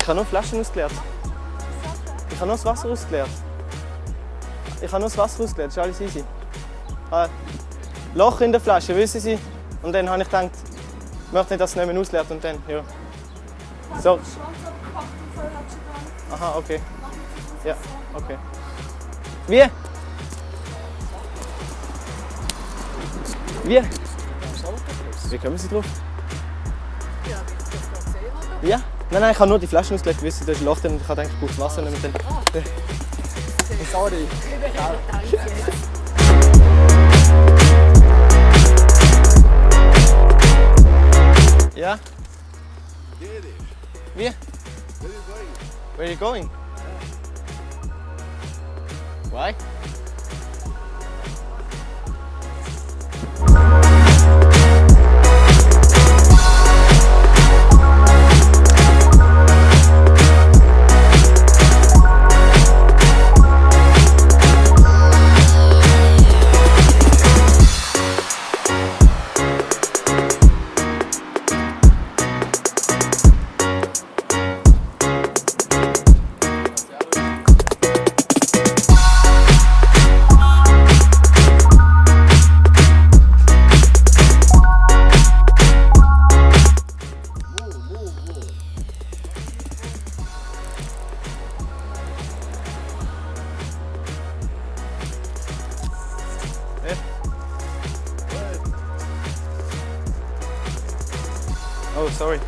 Ich habe nur Flaschen ausgeleert. Ich habe nur das Wasser ausgeleert. Das ist alles easy. Loch in der Flasche, wissen Sie? Und dann habe ich gedacht, ich möchte nicht, dass es nicht mehr ausleert und dann, ja. So. Aha, okay. Ja, okay. Wie? Wie? Wie kommen Sie drauf? Ja, wie ich das gerade gesehen habe. Ja? Nein, ich habe nur die Flaschen ausgelegt, wissen, da ist ein Loch drin und ich habe gedacht, ich brauche Wasser nicht mehr. Sorry. Ja? Wie? Where are you going? Why? Oh, sorry.